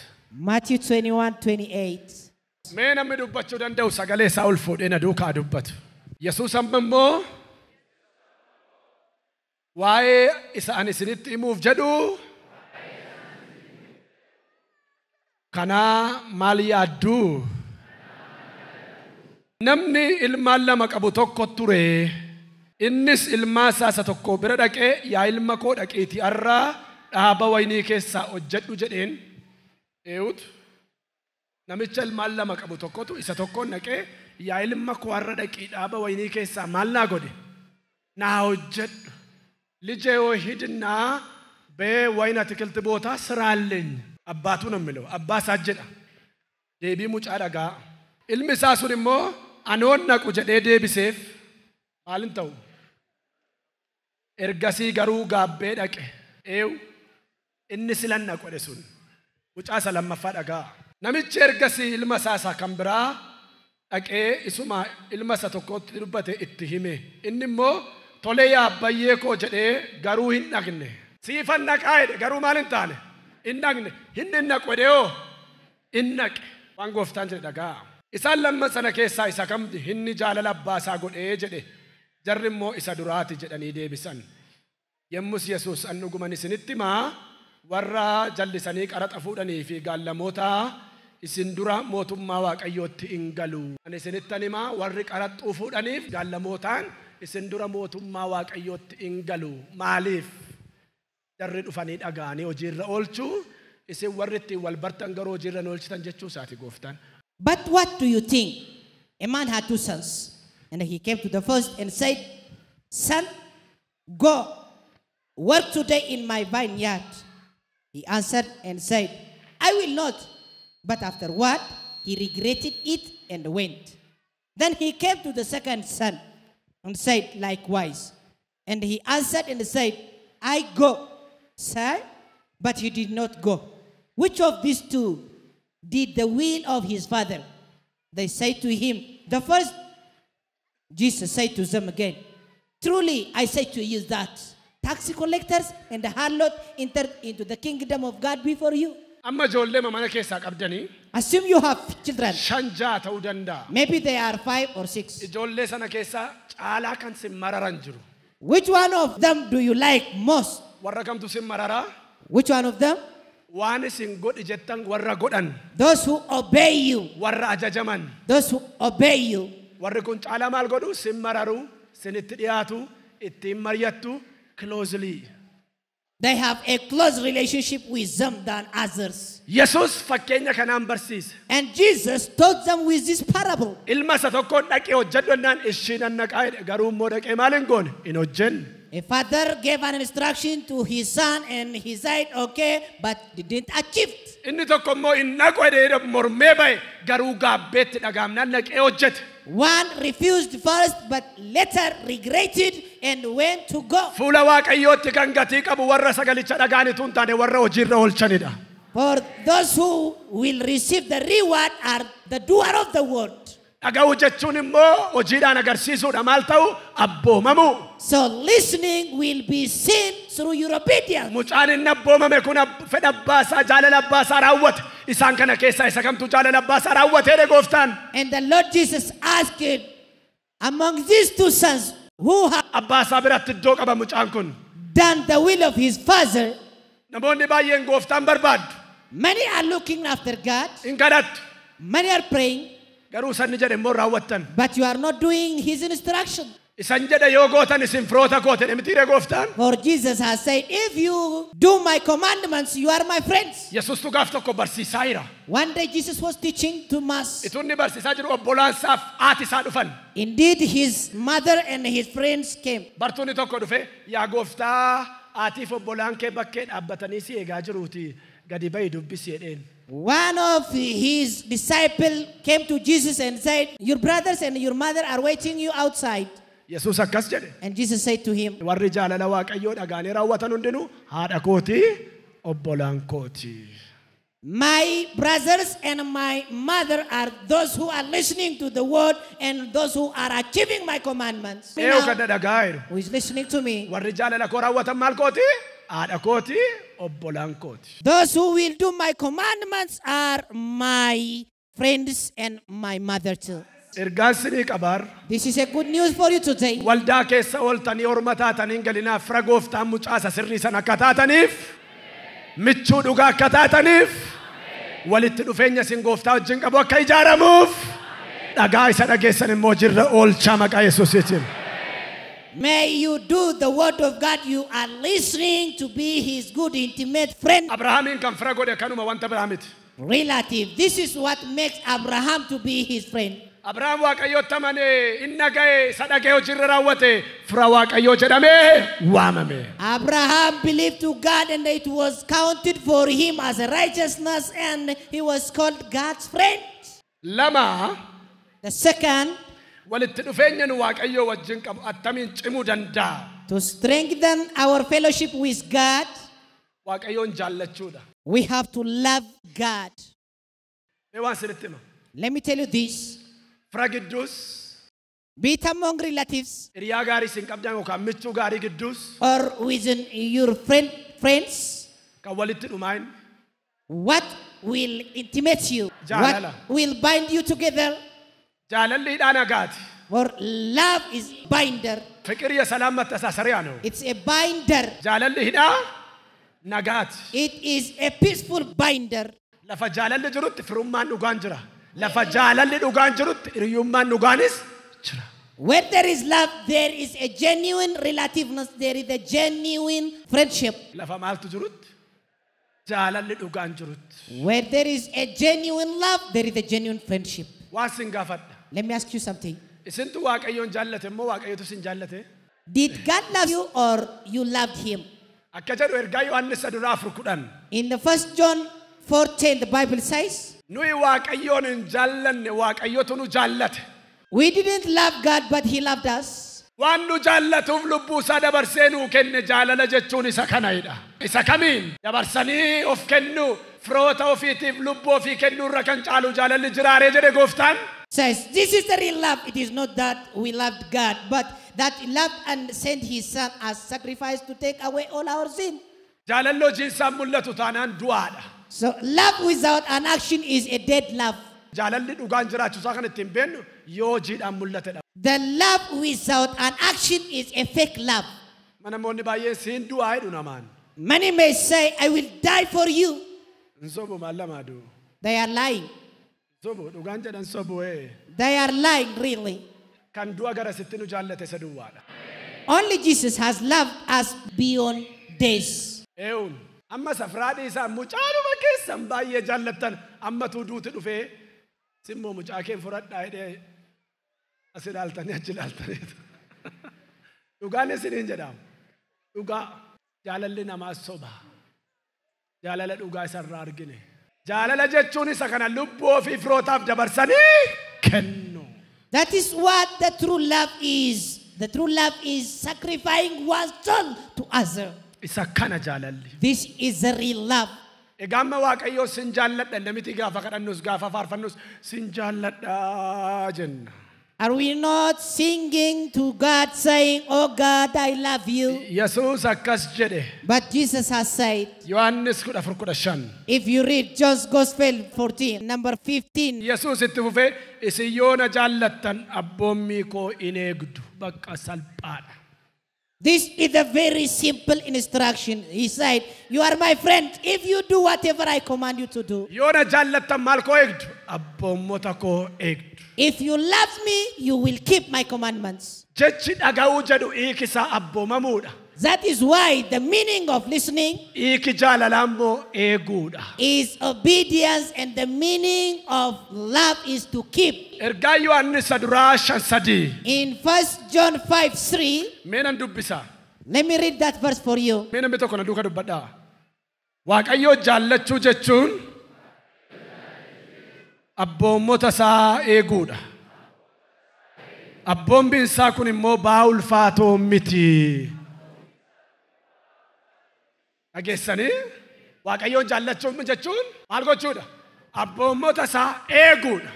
S2: Matthew 21:28.
S1: Mee namni dubbachuu danda'u sagalee isaa ol fuudhee na duukaa dubbatu. Yesuus amma immoo waa'ee isa ani isinitti himuuf jedhu kanaa maal yaadduu? Namni ilmaan lama qabu tokko ture. Innis ilmaa isaa isa tokko bira dhaqee, "Yaa ilma koo, dhaqiitii har'aa dhaaba waynii keessaa hojjedhu" jedheen. Eewutu namicha ilmaan lama qabu tokkotu isa tokkoon dhaqee, "Yaa ilma koo, har'a dhaqii dhaaba waynii keessaa maal naa godhe? Naa hojjedhu. ልጄ ሆይ፣ ሂድና በወይን አትክልት ቦታ ስራልኝ።" አባቱ ነው የሚለው፣ abbaa isaa jedha. Deebii mucaa dhagaa. Ilmi isaa sun immoo anoon naqu jedhee deebiseef. Maal hin ta'u. Ergasii garuu gaabbee dhaqe. Eewu inni silan naqu jedhe sun mucaa isa lammaffaa dhagaa. Namichi ergasii ilma isaa isa kan biraa dhaqee isuma ilma isa tokkotti dubbate itti hime. Inni immoo tolee yaa abbayyee koo jedhee garuu hin dhaqne. Siifan dhaqaa jedhe, garuu maal hin taane? Hin dhaqne. Hin naqu jedhee hoo hin naqe. Waan gooftaan jedhe dhagaa. Isaan lamman sana keessaa isa kamti inni jaalala abbaa isaa godhee jedhe. Jarri immoo isa duraati jedhanii deebisan. Yemmus Yesuus, an dhuguman isinitti himaa, warra jallisanii qaraxa fuudhanii fi gaallamoota isin dura mootummaa Waaqayyootti hin galu. Ani isinittan himaa, warri qaraxxuu fuudhaniif gaallamootaan isin dura mootummaa Waaqayyootti hin galu. Maaliif? Jarri dhufanii dhaga'anii hojiirra oolchuu, isin warri ittiin wal bartan garuu hojiirra hin oolchitan jechuu isaati gooftaan.
S2: But what do you think? A man had two sons, and he came to the first and said, "Son, go work today in my vineyard." He answered and said, "I will not." But afterward, he regretted it and went. Then he came to the second son And said likewise. And he answered and said, I go, sir, but he did not go. Which of these two did the will of his father? They said to him, the first. Jesus said to them again, truly I say to you that tax collectors and the harlot entered into the kingdom of God before you.
S1: Amma ijoollee mana keessaa qabdanii
S2: Assume you have children.
S1: 5 6 ta'uu danda'a.
S2: Maybe they are 5 or 6.
S1: Ijoollee sana keessaa caalaa kan sin mararan jiru.
S2: Which one of them do you like most?
S1: Warra kamtu sin mararaa?
S2: Which one of them?
S1: Waan isin godhi jettan warra godhan.
S2: Those who obey you.
S1: Warra ajajaman.
S2: Those who obey you.
S1: Warri kun caalaa maal godhu? Sin mararu, sinitti dhiyaatu, ittiin mari'attu closely.
S2: They have a close relationship with them than others.
S1: Yesus fakkeenya kanaan barsiise.
S2: And Jesus taught them with this parable.
S1: Ilma isa tokkoon dhaqee hojjedhu jennaan ishiin annaqaa jedhe garuu immoo dhaqee maal hin goone hin hojjenne.
S2: A father gave an instruction to his son and he said, okay, but didn't achieve it.
S1: Inni tokko immoo hin dhaqu jedhee mormee ba'e garuu gaabbeetti dhagaamnaan dhaqee hojjete.
S2: One refused first, but later regretted and went to go.
S1: Fuula Waaqayyootti kan gatii qabu warra sagalicha dhagaanitu hin taane warra hojiirra oolchanidha.
S2: For those who will receive the reward are the doer of the word.
S1: Dhaga'uu jechuun immoo hojiidhaan agarsiisuudha. Maal ta'u? Abboomamuu.
S2: So listening will be seen through your obedience.
S1: Mucaan inni abboomame kun fedha abbaa isaa jaalala abbaa isaa raawwate. Isaan kana keessaa isa kamtu jaalala abbaa isaa raawwateedha gooftaan.
S2: And the Lord Jesus asked, among these two sons, who have
S1: Abbaa isaa biratti iddoo qaba mucaan kun.
S2: done the will of his father?
S1: Namoonni baay'een gooftaan barbaaddu.
S2: Many are looking after God.
S1: Hin kadhattu.
S2: Many are praying.
S1: Garuu sanni jedhe immoo raawwattan.
S2: But you are not doing his instruction.
S1: Isan jedhe yoo gootan isin firoota goote mitiire gooftaan.
S2: For Jesus has said, if you do my commandments, you are my friends.
S1: Yesuustu gaaf tokko barsiisaa jira.
S2: One day Jesus was teaching to mass.
S1: Ituu inni barsiisaa jiru obbolaansaaf haati isaa dhufan.
S2: Indeed, his mother and his friends came.
S1: Bartuun tokko dhufe yaa gooftaa haatiif obbolaan kee bakkee dhaabbatanii si eegaa jiruuti gadi bahi dubbisi jedheen.
S2: One of his disciples came to Jesus and said, your brothers and your mother are waiting you outside.
S1: Yesuus akkas jedhe.
S2: And Jesus said to him,
S1: Warri jaalala Waaqayyoo dhagaanii raawwatan hundinuu haadha kooti obbolaan kooti.
S2: My brothers and my mother are those who are listening to the word and those who are achieving my commandments.
S1: Eeyu kan dhagaa jiru.
S2: Who is listening to me?
S1: Warri jaalala koo raawwatan maal kooti? Haadha kooti obbolaan kooti.
S2: Those who will do my commandments are my friends and my mother too.
S1: Ergaan sinii qabaar.
S2: This is a good news for you today.
S1: Waldaa keessa ooltanii orma taatanii hin galinaaf fira gooftaan mucaasa sirrii sana akka taataniif michuu dhugaa akka taataniif walitti dhufeenya isin gooftaa wajjin qabu akka ijaaramuuf dhagaa isa dhageessan immoo jirra oolchaa maqaa Yesuusiitiin.
S2: May you do the word of God. You are listening to be his good intimate friend.
S1: Abrahaamiin kan fira godhe kanuma wanta biraa miti.
S2: Relative. This is what makes Abraham to be his friend.
S1: Abrahaam Waaqayyootti amanee inni dhaga'e isa dhaga'e hojiirra raawwate fira Waaqayyoo jedhamee waamame.
S2: Abraham believed to God and it was counted for him as a righteousness and he was called God's friend.
S1: Lama.
S2: The second,
S1: walitti dhufeenya nu Waaqayyoo wajjin qabu attamiin cimuu danda'a?
S2: To strengthen our fellowship with God,
S1: Waaqayyoon jaallachuudha.
S2: we have to love God.
S1: Mee waan sinitti hima.
S2: Let me tell you this.
S1: Fira gidduus,
S2: Be it among relatives,
S1: hiriyaa gaarii isin qabdan yookaan michuu gaarii gidduus,
S2: or within your friends,
S1: kan walitti dhumaan,
S2: what will intimate you?
S1: Jaalala.
S2: What will bind you together?
S1: Jaalalli hidhaa nagaati.
S2: For love is binder.
S1: Fiqir የሰላም መተሳሰሪያ ነው።
S2: It's a binder.
S1: Jaalalli hidhaa nagaati.
S2: It is a peaceful binder.
S1: Lafa jaalalli jirutti firummaan dhugaan jira. Lafa jaalalli dhugaan jirutti hiriyyummaan dhugaanis jira.
S2: Where there is love, there is a genuine relativeness. There is a genuine friendship.
S1: Lafa maaltu jirutti? Jaalalli dhugaan jirutti.
S2: Where there is a genuine love, there is a genuine friendship.
S1: Waan sin gaafadha.
S2: Let me ask you something.
S1: Isintu Waaqayyoon jaallate immoo Waaqayyotu sin jaallate?
S2: Did God love you or you loved him?
S1: Akka jedhu ergaa Yohaannis duraa 4:10.
S2: In the 1 John 4:10, the Bible says,
S1: Nuyi Waaqayyoon hin jaallanne, Waaqayyotu nu jaallate.
S2: We didn't love God, but he loved us.
S1: Waan nu jaallatuuf lubbuu isaa dabarsee nuu kenne jaalala jechuun isa kanadha. Isa kamiin dabarsanii of kennu firoota ofiitiif lubbuu ofii kennuu irra kan caalu jaalalli jiraaree jedhe gooftaan.
S2: Says this is the real love. It is not that we loved God, but that he loved and sent his son as sacrifice to take away all our sin.
S1: Jaalalli hojiin isaa mul'atu taanaan du'aadha.
S2: So love without an action is a dead love.
S1: Jaalalli dhugaan jiraachuusaa kan ittiin beennu yoo hojiidhaan mul'atedha.
S2: The love without an action is a fake love.
S1: Namoonni baay'een siin du'aa jedhu namaan.
S2: Many may say, I will die for you.
S1: Hin sobu maal lamaa du'u.
S2: They are lying.
S1: Sobu dhugaan jedhan sobu ee.
S2: They are lying, really.
S1: Kan du'a gara sitti nu jaallate isa duwwaadha.
S2: Only Jesus has loved us beyond days.
S1: Eewun amma safraadhi isaa mucaanuma keessan baay'ee jaallattan ammatu duuti dhufee simmoo mucaa keen fudhadhaa jedhee as ilaaltanii achi ilaaltaniitu. Dhugaan isiniin jedhamu. Dhugaa jaalalli namaa soba. Jaalala dhugaa isarraa argine. Jaalala jechuun isa kana lubbuu ofii firootaaf dabarsanii kennu.
S2: That is what the true love is. The true love is sacrificing one's soul to others.
S1: Isa kana jaalalli.
S2: This is the real love.
S1: Egaa amma Waaqayyoo sin jaalladha namiti gaafa kadhannus gaafa faarfannus sin jaalladha jenna.
S2: Are we not singing to God saying, Oh God, I love you?
S1: Yesuus akkas jedhe.
S2: But Jesus has said,
S1: Yohaannis 14:15.
S2: If you read John's Gospel 14, number 15.
S1: Yesuus itti fufee isin yoo na jaallattan abboommii koo in eegdu bakka salphaadha.
S2: This is a very simple instruction. He said, you are my friend if you do whatever I command you to do.
S1: Yoo na jaallattan maal koo eegdu? Abboommota koo eegdu.
S2: If you love me, you will keep my commandments.
S1: Jechi dhaga'uu jedhu hiikisaa abboomamuudha.
S2: That is why the meaning of listening
S1: Hiiki jaalalaa immoo eeguudha.
S2: is obedience, and the meaning of love is to keep.
S1: Ergaa Yohaannis isa duraa 5:3.
S2: In 1 John 5:3,
S1: Mee nan dubbisa.
S2: let me read that verse for you.
S1: Mee namni tokko na duuka dubbadhaa. Waaqayyoo jaallachuu jechuun abboommota isaa eeguudha. Abboommiin isaa kun immoo ba'aa ulfaatoo miti. Dhageessanii Waaqayyoon jaallachuu jechuun maal gochuudha? Abboommota isaa eeguudha.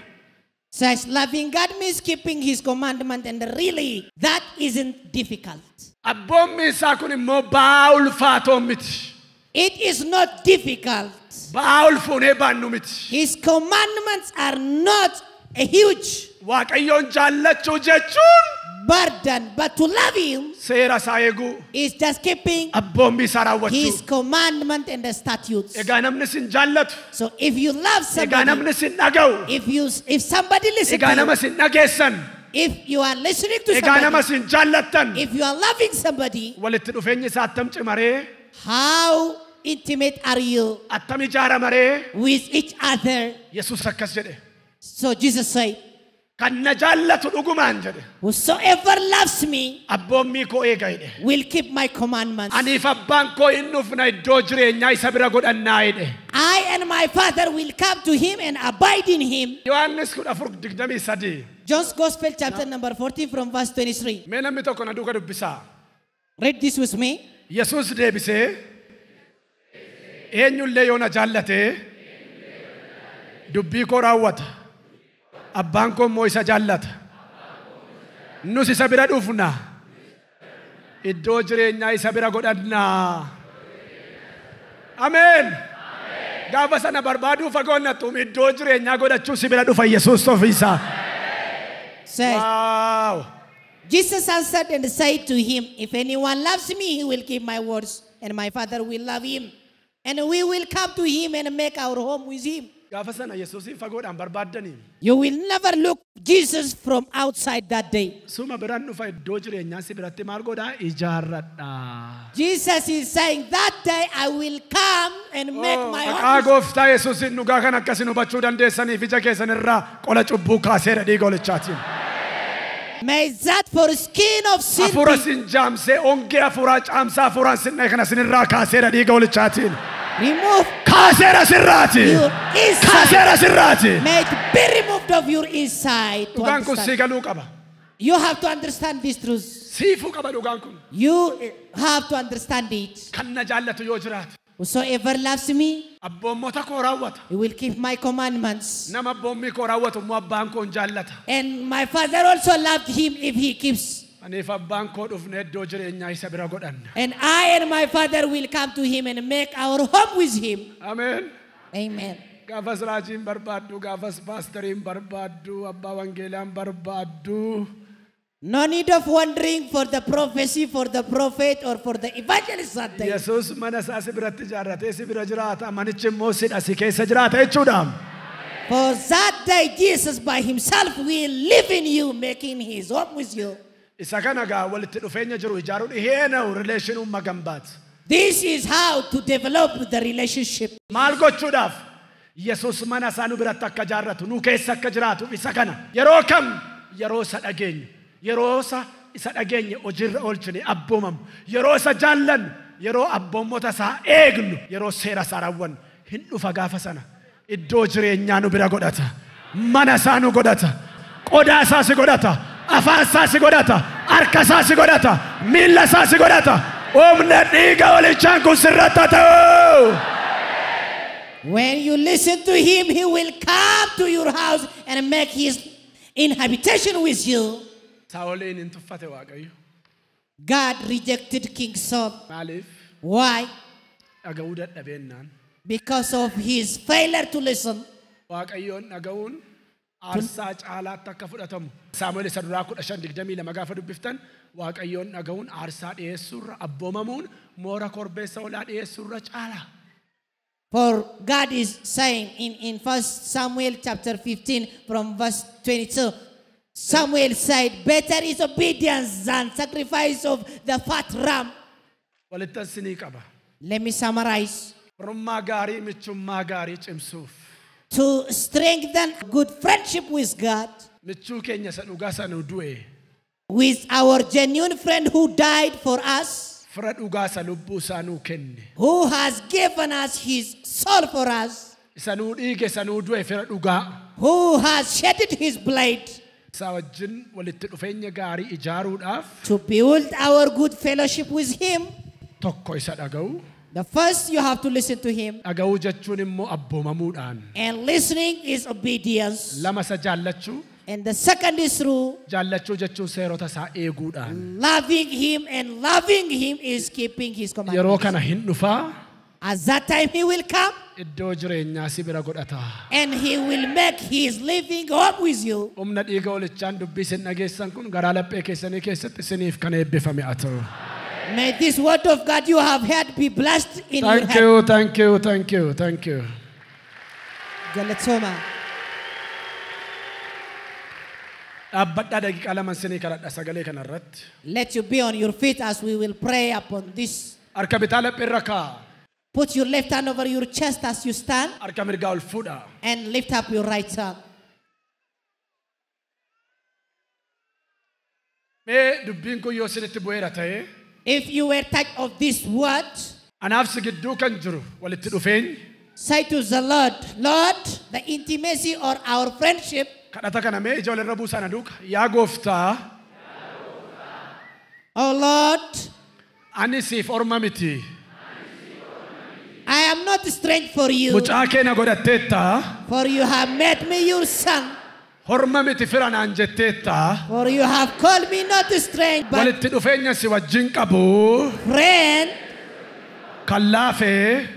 S2: Says loving God means keeping his commandment, and really that isn't difficult.
S1: Abboommiin isaa kun immoo ba'aa ulfaatoo miti.
S2: It is not difficult.
S1: Ba'aa ulfuunee baannu miti.
S2: His commandments are not a huge
S1: Waaqayyoon jaallachuu jechuun
S2: burden, but to love him
S1: seera isaa eeguu,
S2: is just keeping
S1: abboommii isaa raawwachuu.
S2: his commandment and the statutes.
S1: Egaa namni sin jaallatu,
S2: So if you love
S1: egaa
S2: somebody,
S1: namni sin dhaga'u,
S2: if somebody listens
S1: egaa
S2: to
S1: nama
S2: you,
S1: sin dhageessan,
S2: if you are listening to
S1: egaa nama
S2: somebody,
S1: sin jaallattan,
S2: if you are loving somebody,
S1: walitti dhufeenyi isaa attam cimaree,
S2: how intimate are you
S1: attam ijaaramaree?
S2: with each other?
S1: Yesuus akkas jedhe.
S2: So Jesus said,
S1: Kan na jaallatu dhugumaan jedhe.
S2: whosoever loves me
S1: Abboommii koo eega jedhe.
S2: will keep my commandments.
S1: Aniif abbaan koo hin dhufna iddoo jireenyaa isa bira godhannaa jedhe.
S2: I and my Father will come to him and abide in him.
S1: Yohaannis 14:23.
S2: John's Gospel chapter number 14 from verse 23.
S1: Mee namni tokko na duuka dubbisaa.
S2: Read this with me.
S1: Yesuus deebisee eenyullee yoo na jaallate dubbii koo raawwata. Abbaan koo immoo isa jaallata. Nus isa bira dhufna. Iddoo jireenyaa isa bira godhannaa. Ameen. Gaafa sana barbaaduu fagoon nattuum iddoo jireenyaa godhachuu si bira dhufa Yesuus ofiisaa.
S2: Says,
S1: Waaw.
S2: Jesus answered and said to him, if anyone loves me, he will keep my words, and my Father will love him. And we will come to him and make our home with him.
S1: Gaafa sana Yesuusin fagoodhaan barbaaddanii.
S2: You will never look Jesus from outside that day.
S1: Suma biraan dhufa iddoo jireenyaa si biratti maal godhaa? Ijaarradha.
S2: Jesus is saying that day I will come and make my
S1: Maqaa
S2: home.
S1: gooftaa Yesuusin dhugaa kan akkasin hubachuu dandeessaniif ija keessan irraa qola cubbuu kaaseera dhiiga holichaatiin.
S2: May that for skin of sin
S1: Hafuura
S2: be
S1: sin jaamsee ongee hafuuraa caamsaa hafuuraan sin dha'e kana sin irraa kaaseera dhiiga holichaatiin.
S2: remove
S1: Kaaseera sirraati.
S2: your inside.
S1: Kaaseera sirraati.
S2: May it be removed of your inside. To
S1: Dhugaan kun sii
S2: understand.
S1: galuu qaba.
S2: You have to understand this truth.
S1: Siifuu qaba dhugaan kun.
S2: You have to understand it.
S1: Kan na jaallatu yoo jiraate.
S2: Whosoever loves me,
S1: Abboommota koo raawwata.
S2: he will keep my commandments.
S1: Nama abboommii koo raawwatu immoo abbaan koo hin jaallata.
S2: And my Father also loved him if he keeps.
S1: Aniif abbaan koo dhufne iddoo jireenyaa isa bira godhanna.
S2: And I and my Father will come to him and make our home with him.
S1: Ameen.
S2: Amen.
S1: Gaafas raajiin barbaaddu, gaafas paastariin barbaaddu, abbaa wangeelaan barbaaddu.
S2: No need of wondering for the prophecy, for the prophet, or for the evangelist that day.
S1: Yesuus mana isaa si biratti ijaarratee si bira jiraata. Manichi immoo sidha si keessa jiraata jechuudha.
S2: For that day, Jesus by himself will live in you, making his home with you.
S1: Isa kana gaa walitti dhufeenya jiru ijaaruun ይሄ ነው relation ኡን መገንባት።
S2: This is how to develop the relationship.
S1: Maal gochuudhaaf Yesuus mana isaa nu biratti akka ijaarratu nu keessa akka jiraatuuf isa kana yeroo kam yeroo isa dhageenyu yeroo isa dhageenye hojiirra oolchine abboomamu yeroo isa jaallannu yeroo abboommota isaa eegnu yeroo seera isaa raawwannu hin dhufa gaafa sana iddoo jireenyaa nu bira godhata mana isaa nu godhata qodaa isaa si godhata afaan isaa si godhata harka isaa si godhata miilla isaa si godhata humna dhiiga walichaan kun sirratti haa ta'u.
S2: When you listen to him, he will come to your house and make his inhabitation with you.
S1: Saa'oliin hin tuffate Waaqayyo.
S2: God rejected King Saul.
S1: Maaliif?
S2: Why?
S1: Dhaga'uu dadhabeennaan.
S2: Because of his failure to listen.
S1: Waaqayyoon dhaga'uun aarsaa caalaatti akka fudhatamu. Saamu'eel isa duraa 15:22 gaafa dubbiftan Waaqayyoon dhaga'uun aarsaa dhiyeessuurra abboomamuun moora korbeessa hoolaa dhiyeessuurra caala.
S2: For God is saying in 1 Samuel chapter 15 from verse 22, Samuel said, better is obedience than sacrifice of the fat ram.
S1: Walittan sinii qaba.
S2: Let me summarize.
S1: Firummaa gaarii michummaa gaarii cimsuuf.
S2: To strengthen good friendship with God,
S1: Michuu keenya isa dhugaa isa nu du'e.
S2: with our genuine friend who died for us,
S1: Fira dhugaa isa lubbuu isaa nuu kenne.
S2: who has given us his soul for us,
S1: Isa nuu dhiige isa nuu du'e fira dhugaa.
S2: who has shedded his blood
S1: Isaa wajjin walitti dhufeenya gaarii ijaaruudhaaf
S2: to build our good fellowship with him.
S1: tokko isa dhaga'u.
S2: The first, you have to listen to him.
S1: Dhaga'uu jechuun immoo abboomamuudhaan.
S2: And listening is obedience.
S1: Lama isa jaallachuu.
S2: And the second is through
S1: Jaallachuu jechuun seerota isaa eeguudhaan.
S2: loving him, and loving him is keeping his
S1: Yeroo
S2: commandments.
S1: kana hin dhufaa
S2: At that time he will come
S1: iddoo jireenyaa si bira godhata.
S2: and he will make his living home with you.
S1: Humna dhiiga olichaan dubbii isin dhageessan kun garaa laphee keessanii keessatti isiniif kan eebbifame haa ta'u.
S2: May this word of God you have heard be blessed in your
S1: Thank
S2: heart.
S1: you, thank you, thank you, thank you.
S2: Galatoma.
S1: Dhaabbadhaa daqiiqaa lama isinii kadhadha sagalee kanarratti.
S2: Let you be on your feet as we will pray upon this.
S1: Harka bitaa lapheerra kaa'a.
S2: Put your left hand over your chest as you stand
S1: Harka mirgaa ol fuudhaa.
S2: and lift up your right hand.
S1: Mee dubbiin kun yoo isinitti bu'eera ta'e
S2: If you were touched of this word,
S1: anaaf si gidduu kan jiru walitti dhufeenyi
S2: say to the Lord, Lord, the intimacy or our friendship,
S1: kadhata kana mee ija walirra buusaa na duuka. Yaa gooftaa
S2: oh Lord,
S1: ani siif orma miti.
S2: I am not strange for you,
S1: Mucaa kee na godhatteetta.
S2: for you have made me your son,
S1: Horma miti fira naan jetteetta.
S2: for you have called me not strange, but
S1: Walitti dhufeenya si wajjin qabu
S2: friend,
S1: kan laafee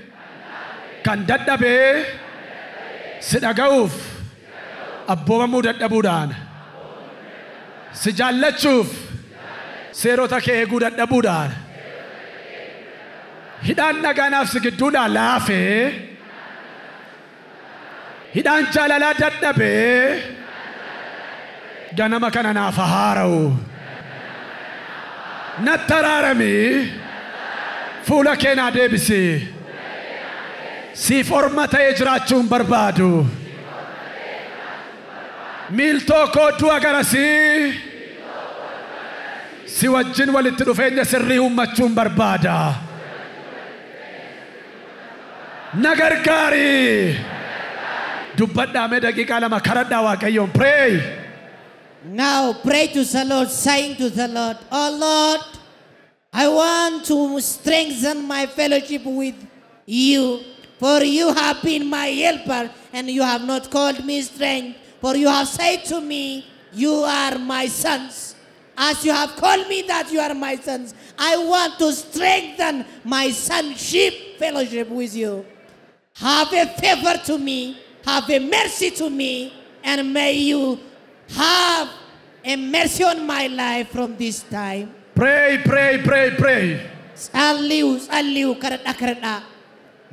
S1: kan dadhabee si dhaga'uuf abboomamuu dadhabuudhaan si jaallachuuf seerota kee eeguu dadhabuudhaan hidhaan dhagaanaaf si gidduudhaan laafee hidhaan jaalalaa dadhabee ganama kana naaf haara'u natti araarami fuula kee naa deebisi siif orma ta'ee jiraachuun barbaadu miiltoo koo du'a garasii si wajjin walitti dhufeenya sirrii uummachuun barbaada. Na gargaari. Dubbadhaa mee daqiiqaa lama kadhadhaa Waaqayyoon. Pray.
S2: Now pray to the Lord, saying to the Lord, Oh Lord, I want to strengthen my fellowship with you, for you have been my helper, and you have not called me strength, for you have said to me, you are my sons. As you have called me that you are my sons, I want to strengthen my sonship fellowship with you. Have a favor to me, have a mercy to me, and may you have a mercy on my life from this time.
S1: Pray, pray, pray, pray.
S2: ጸልዩ, ጸልዩ, kadhadhaa, kadhadhaa.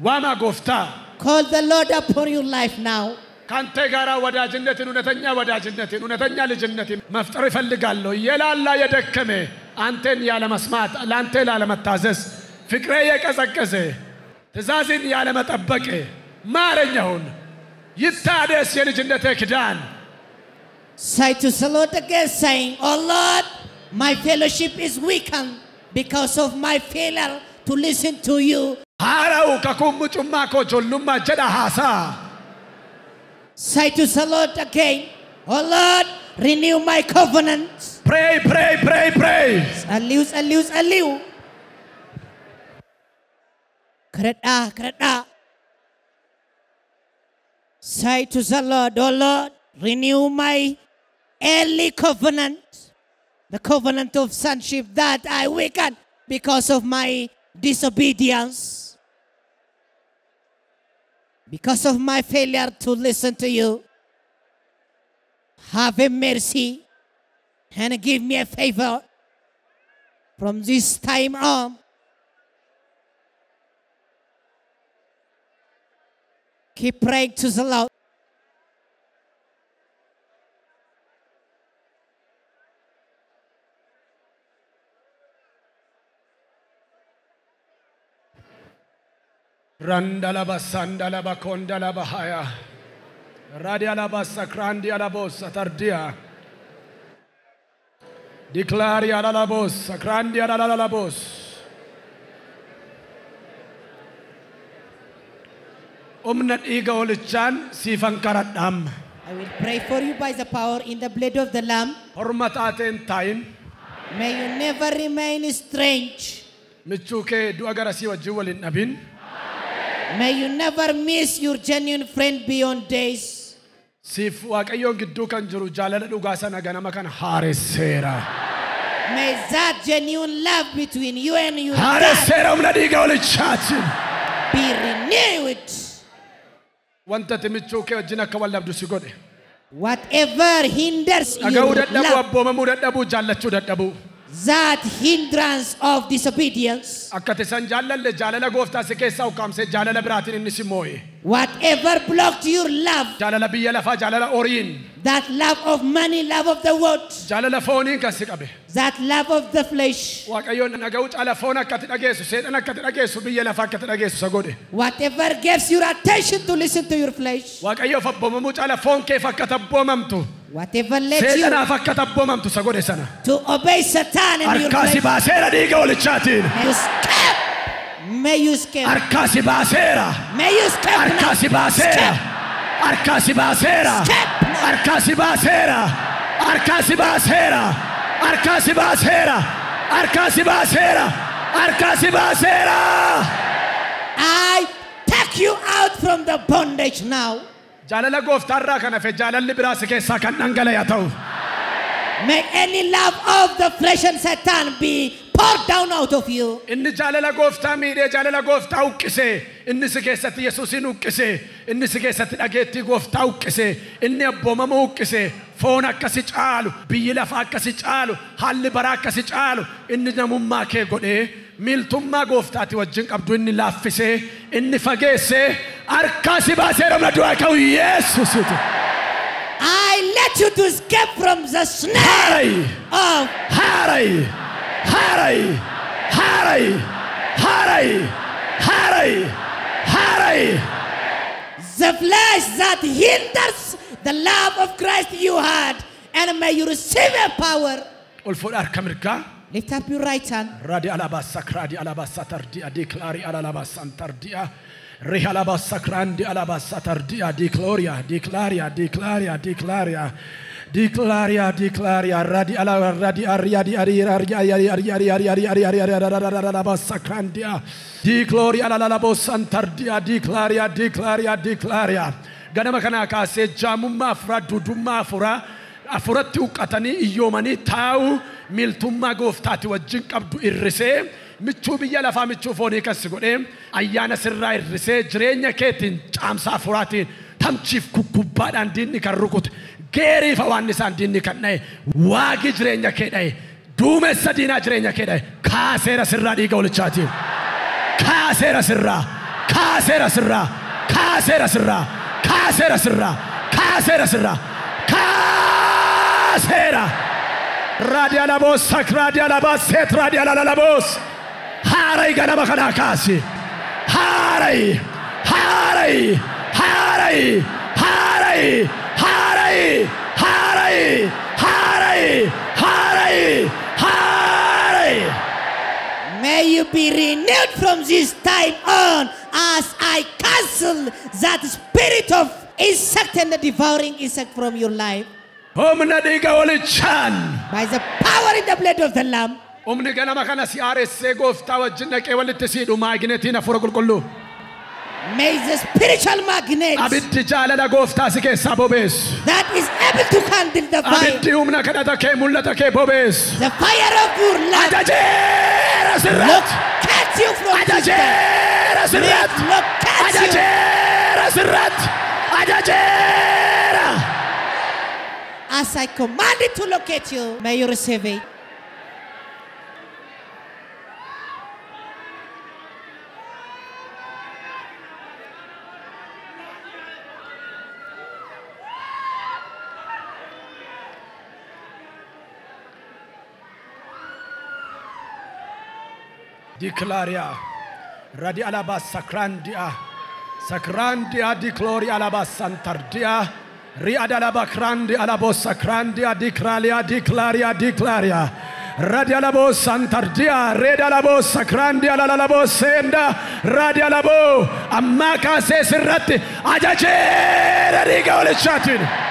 S1: Waamaa gooftaa.
S2: Call the Lord upon your life now.
S1: ካንተ ጋር ወዳጅነትን እውነተኛ ወዳጅነትን እውነተኛ ልጅነትን መፍጠር እፈልጋለሁ። የላላ የደከመ አንተን ያለመስማት ለአንተ ላለመታዘዝ ፍቅሬ የቀዘቀዘ ትእዛዝን ያለመጠበቅ ማረኝ። አሁን ይታደስ የልጅነቴ ኪዳን።
S2: Say to the Lord again, saying, Oh Lord, my fellowship is weakened because of my failure to listen to you.
S1: Haara'u kakuun mucummaa koo ijoollummaa jedha haasaa.
S2: Say to the Lord again, Oh Lord, renew my covenant.
S1: Pray, pray, pray, pray.
S2: ጸልዩ, ጸልዩ, ጸልዩ. Kadhadhaa, kadhadhaa. Say to the Lord, Oh Lord, renew my early covenant, the covenant of sonship that I weakened because of my disobedience, because of my failure to listen to you. Have a mercy and give me a favor from this time on. Keep praying to the Lord.
S1: Randalaba sandalaba kondalaba haya. Radialaba sakrandi alabos satardia. Declare alalabos sakrandi alalabos. Humna dhiiga hoolichaan siifan kadhadhaam.
S2: I will pray for you by the power in the blood of the Lamb.
S1: Orma taateen taa'in.
S2: May you never remain strange.
S1: Michuu kee du'a garasii wajjin wal hin dhabin.
S2: May you never miss your genuine friend beyond days.
S1: Siif Waaqayyoon gidduu kan jiru jaalala dhugaa sana ganama kana haaresseera.
S2: May that genuine love between you and your God
S1: Haaresseera humna dhiiga hoolichaatiin.
S2: be renewed.
S1: Wanta ati michuu kee wajjin akka wal dhabdu si godhe.
S2: Whatever hinders
S1: Dhaga'uu
S2: your
S1: dadhabuu,
S2: love,
S1: abboomamuu dadhabuu, jaallachuu dadhabuu.
S2: that hindrance of disobedience,
S1: Akka ati san jaallalle jaalala gooftaa si keessaa ukkaamsee jaalala biraatiin inni si moo'e.
S2: whatever blocked your love,
S1: Jaalala biyya lafaa, jaalala horiin,
S2: that love of money, love of the world,
S1: jaalala fooniin kan si qabe.
S2: that love of the flesh,
S1: Waaqayyoon dhaga'uu caala foon akka ati dhageessu, seexana akka ati dhageessu, biyya lafaa akka ati dhageessu isa godhe.
S2: whatever gives your attention to listen to your flesh,
S1: Waaqayyoof abboomamuu caala foon keef akka ati abboomamtu,
S2: whatever led you
S1: seexanaaf akka ati abboomamtu isa godhe sana.
S2: to obey Satan and your
S1: Harkaa si
S2: flesh,
S1: baaseera dhiiga hoolichaatiin.
S2: may you escape. May you escape.
S1: Harkaa si baaseera.
S2: May you escape
S1: Harkaa
S2: now.
S1: si baaseera.
S2: Escape.
S1: Harkaa si baaseera.
S2: Escape now.
S1: Harkaa si baaseera. Harkaa si baaseera. Harkaa si baaseera. Harkaa si baaseera. Harkaa si baaseera.
S2: I take you out from the bondage now.
S1: Jaalala gooftaarraa kan hafe jaalalli biraa si keessaa kan dhangala'e haa ta'u.
S2: May any love of the flesh and Satan be poured down out of you.
S1: Inni jaalala gooftaa miidhee jaalala gooftaa uqqisee inni si keessatti Yesuusin uqqisee inni si keessatti dhageettii gooftaa uqqisee inni abboomamuu uqqisee foon akkasi caalu biyyi lafaa akkasi caalu haalli baraa akkasi caalu inni namummaa kee godhee miiltummaa gooftaati wajjin qabdu inni laaffisee inni fageessee harkaa si baasee ramna du'aa ka'u Yesuusitu.
S2: I let you to escape from the snare
S1: Haarai!
S2: of
S1: Haarai! Haarai! Haarai! Haarai! Haarai! Haarai!
S2: the flesh that hinders the love of Christ you had, and may you receive a power.
S1: Ol fuudha harka mirgaa.
S2: Lift up your right hand.
S1: Radi alabasa kradi alabasa tardia declari alabasa tardia rihalabasa krandi alabasa tardia decloria declaria declaria declaria Declaria, declaria, radi ala radi ariadi ari ari ari ari ari ari ari ari ari ari ari sakrandia. Declaria la la bosantardia, declaria, declaria, declaria. Ganama kana kaasee jaamummaa afuraa dudummaa afuraa afuratti huqqatanii iyyoomanii taa'u miiltummaa gooftaati wajjin qabdu irrisee michuu biyya lafaa michuu foonii kas godhee ayyaana sirraa irrisee jireenya keetiin caamsa afuraatiin tamchiif kukkubbaadhaan diinni kan rukute geeriifa waan isaan diinni kan dha'e waagi jireenya kee dha'e duumessa diinaa jireenya kee dha'e kaaseera sirraa dhiiga olichaatiin kaaseera sirraa kaaseera sirraa kaaseera sirraa kaaseera sirraa kaaseera sirraa kaaseera raadiyaa sakraadiyaa labaa seet raadiyaa laboos haarai ganama kanaa kaasi haarai haarai haarai haarai haarai haarai haarai haarai haarai.
S2: May you be renewed from this time on as I cancel that spirit of insect and the devouring insect from your life.
S1: Humna dhiiga olichaan.
S2: By the power in the blood of the Lamb.
S1: Humni ganama kana si haaressee gooftaa wajjin dhaqee walitti siidhu maagneetiin hafuura qulqulluu.
S2: May the spiritual magnet
S1: Abiddi jaalala gooftaa si keessaa bobeessu.
S2: that is able to handle the fire.
S1: Abiddi humna kadhata kee mul'ata kee bobeessu.
S2: The fire of your love.
S1: Ajajeera sirratti.
S2: Locate you from this time.
S1: Ajajeera sirratti.
S2: Locate you.
S1: Ajajeera sirratti. Ajajeera.
S2: As I command it to locate you, may you receive it.
S1: Declaria, radi alaba sakrandia, sakrandia decloria alaba santardia, riadalaba krandi alabo sakrandia declaria declaria declaria, radi alabo santardia, redalabo sakrandia alalabo senda, radi alabo amaka sesirratti ajajera riga olichatin.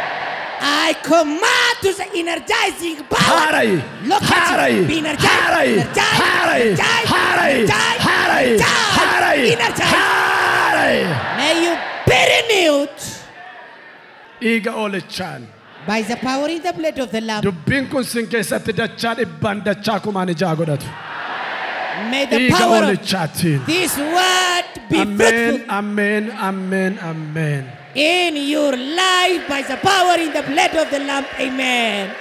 S2: I command to the energizing power.
S1: Harai, harai,
S2: be energized,
S1: harai,
S2: energized,
S1: harai,
S2: energized,
S1: harai,
S2: energized,
S1: harai,
S2: energized,
S1: harai,
S2: energized.
S1: harai.
S2: May you be renewed
S1: Dhiiga olichaan.
S2: by the power in the blood of the Lamb.
S1: Dubbiin kun sin keessatti dachaa dhibbaan dachaa kumaan ijaa godhatu.
S2: May the
S1: Dhiiga
S2: power of
S1: olichaatiin.
S2: this word be
S1: Ameen,
S2: fruitful
S1: ameen, ameen, ameen.
S2: in your life by the power in the blood of the Lamb. Amen.